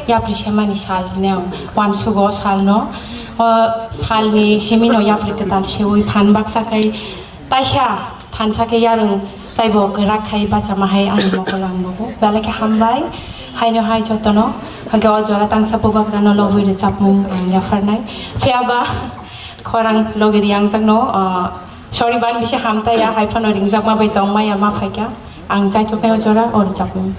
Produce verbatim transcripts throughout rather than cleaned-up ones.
Yapri semani sal hinwi ang uansugo o salno. O salni simino yapri kwtal seui phan baksa khai taisa thansa khe yarwng taibo kwrak khai bachama hai ani mokol ang nugo. Belai khe hambai haino hai jotono. Hwnkhe o jora tangsa bubagrano lobwi rwchapmung ang yapharnai. Phiyaba khorang logi riyangjakno, ah, sorry ban bisi hamtaiya hai phano ringjakma bai tongmaya ma phaikha. Ang chaichuknai o jora o rwchapmung.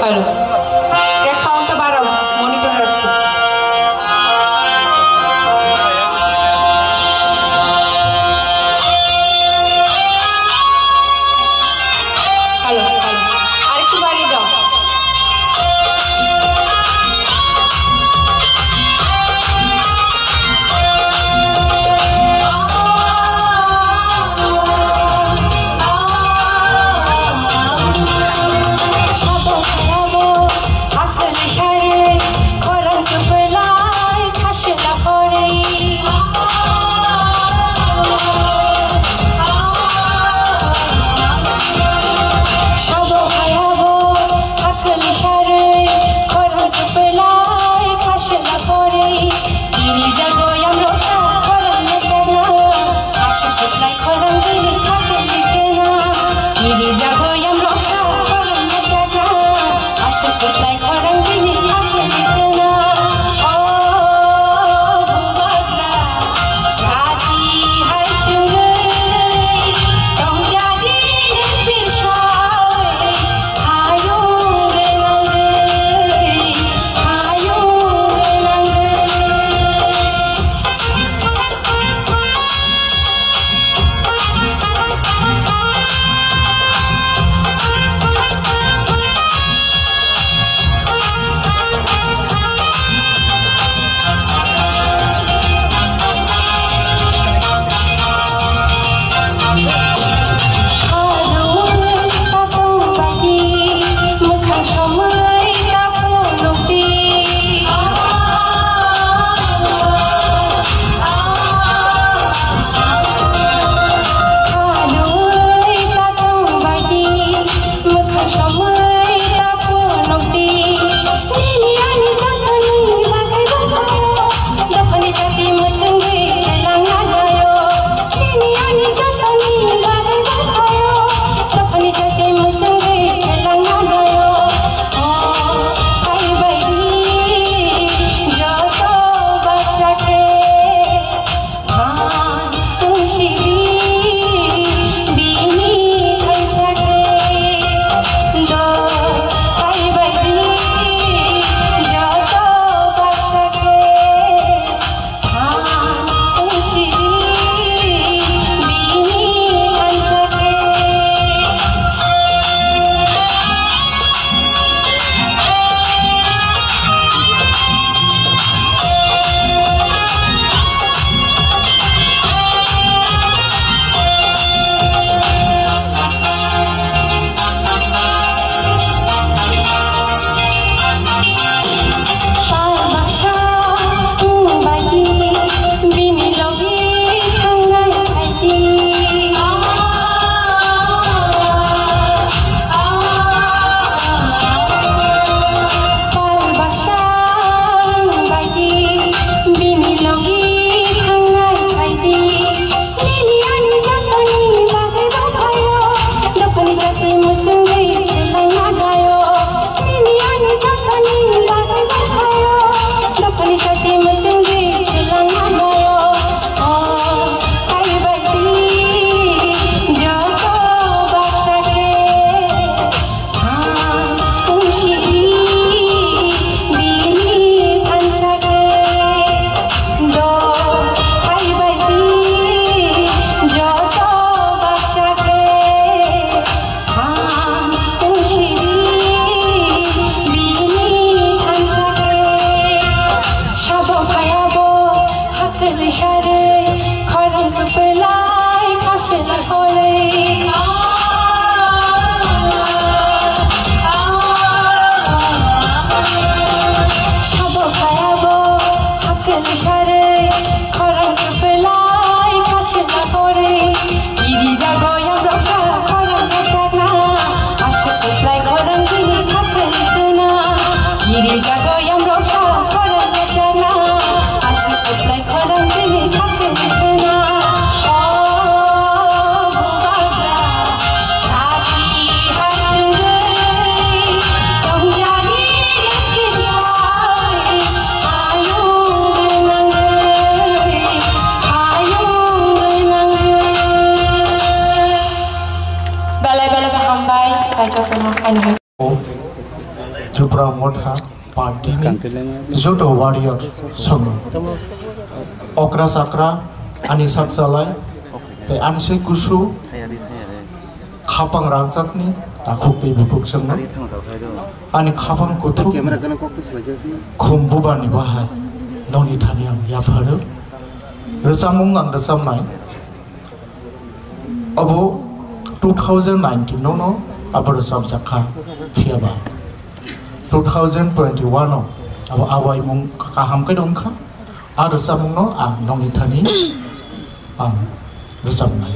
Hello. Check sound ta barao, monitor rakho. Hello, hello. Arektu bariye dao. Ni jago yang rok sa khorang kachana, asuk kuplai khorang tini khakhe khena. O bubagra, saki hachungwi, tongjani lekisai, ayung gwnangwi, ayung gwnangwi. Belai belai khe hambai, kaitor kono haino. Tripura Motha Party ni joto warrior songno okra chakra ani sakchalai tei ani se kusu khapang rangchakni takhuk tei bukhuk songno ani khapang kuthuk khum bubarni bahai noni thani ang yapharo rwchapmung ang rwchapnai. Abo two thousand nineteen no no abo rwchapjak kha, phiya ba two thousand twenty-one o abo awaimung kaham khe wng kha. A rwchapmung no ang nongni thani ang rwchapnai.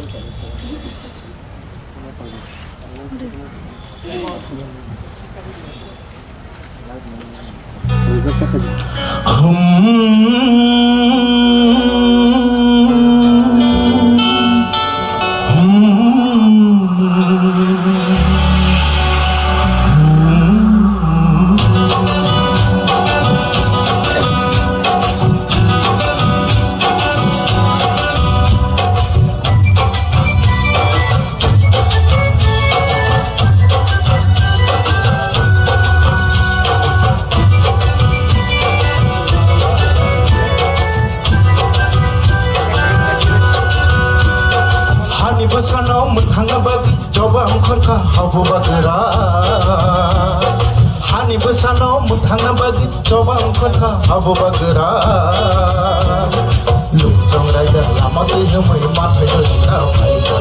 Hani bwsano mwthangna bagwi choba wngkhorkha habubagra. Hani bwsano mwthangna bagwi choba wngkhorkha habubagra. Lukuchwng raida lama twi himwi mathai dagina phaikha.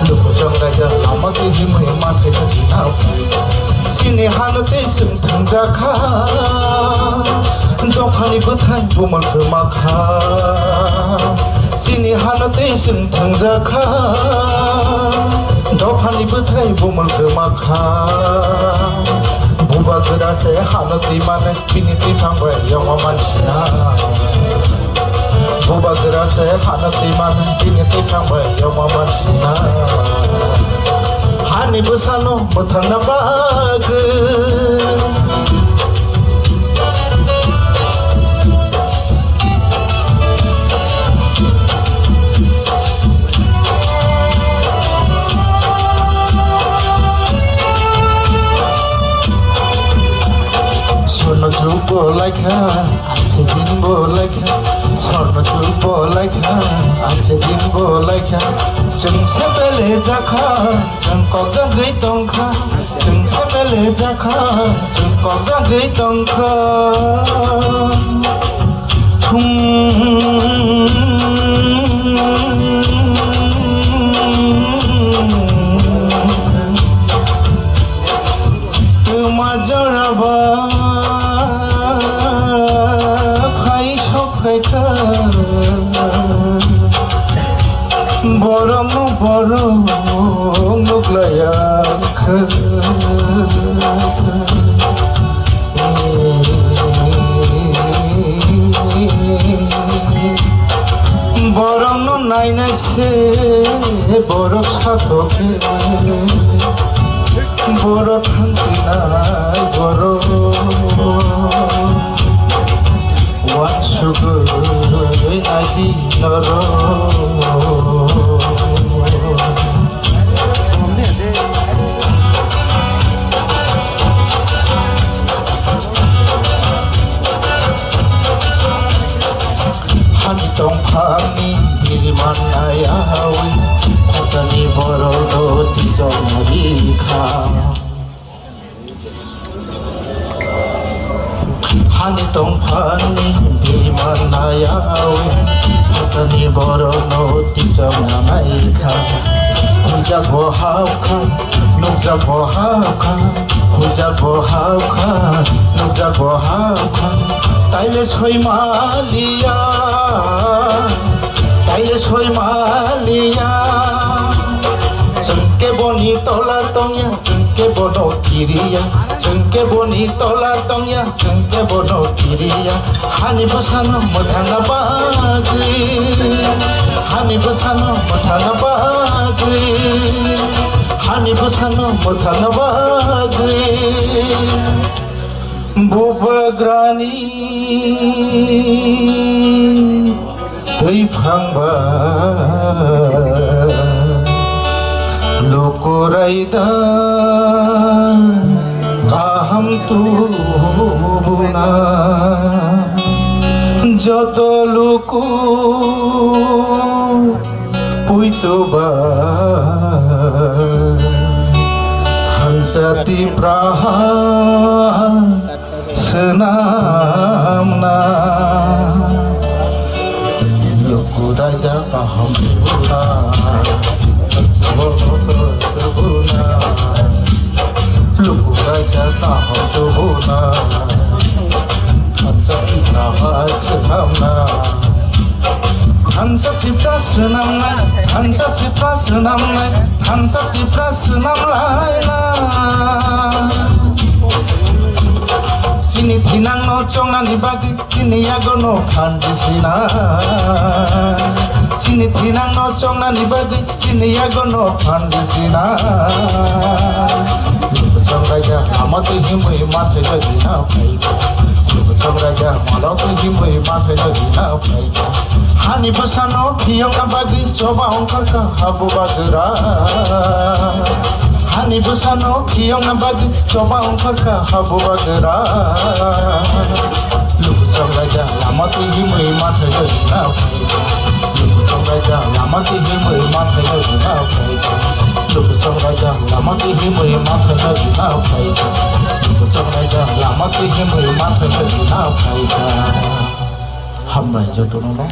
Lukuchwng raida lama twi himwi mathai dagina phaikha. Chini hano tei chwng thwngjakha. Dophani bwthai bumul kwmakha. Chini hano tei chwng thwngjakha. Dophani bwthai bumul kwmakha. Bubagra se hano twi mane. Bini twiphang bai yongma mansina. Bubagra se hano twi mane bini twiphang bai yongma mansina. Hani bwsano mwthangna bagwi. Sorno chuk bo laikha, ache din bo laikha. Sorno chuk bo laikha, ache din bo laikha. Chwng se bele jakha, chwng kok jagwi tongkha. Chwng se bele jakha, chwng kok jagwi tongkha. Twma jora ba khai sok khai kha. Borok no borok nuklaiya kha. Borok no nainai se borok satok khe. Borok thansinai borok. Uansugwi naidi norok. Hani tongphani biri mannai awi, kotani borok no tisok nari kha. Hani tongphani biri mannai awi, kotani borok no tisok nanai kha. Hujak bo hap kha, nukjak bo hap kha, hujak bo hap kha, nukjak bo hap kha. Taile soi maliya, taile soi maliya. Chwng khe boni tola tongya, chwng khe bono kiriya. Chwng khe boni tola tongya, chwng khe bono kiriya. Hani bwsano mwthangna bagwi, hani bwsano mwthangna bagwi, hani bwsano mwthangna bagwi. Bubagrani twi phangba luku raida kaham tubuna. Joto luku puituba thansa Tipraha swnamna. Luku raida kaham tubuna, luku raida kaham tubuna, thansa Tipraha swnamna. Thansa Tipra swnamnai, thansa Tipra swnamnai, thansa Tipra swnamlaina. Chini thinangno chongnani bagwi chini yagono phan risina. Chini thinangno chongnani bagwi chini yagono phan risina. Luku chongraida lama twi himwi ma thai bagwi na phaikha. Luku chongraida malo twi himwi ma thai bagwi na phaikha. Hani bwsano phiyokna bagwi choba ongkhorkha ha bubagra. Hani bwsano phiyokna bagwi choba ongkhorkha ha bubagra. Luku chongraida lama twi himwi ma thai bagwi na phaikha. Luku chongraida lama twi himwi ma thai bagwi na phaikha. Luku chongraida lama twi himwi ma thai bagwi na phaikha. Luku chongraida lama twi himwi ma thai bagwi na phaikha. Hambai jotono no.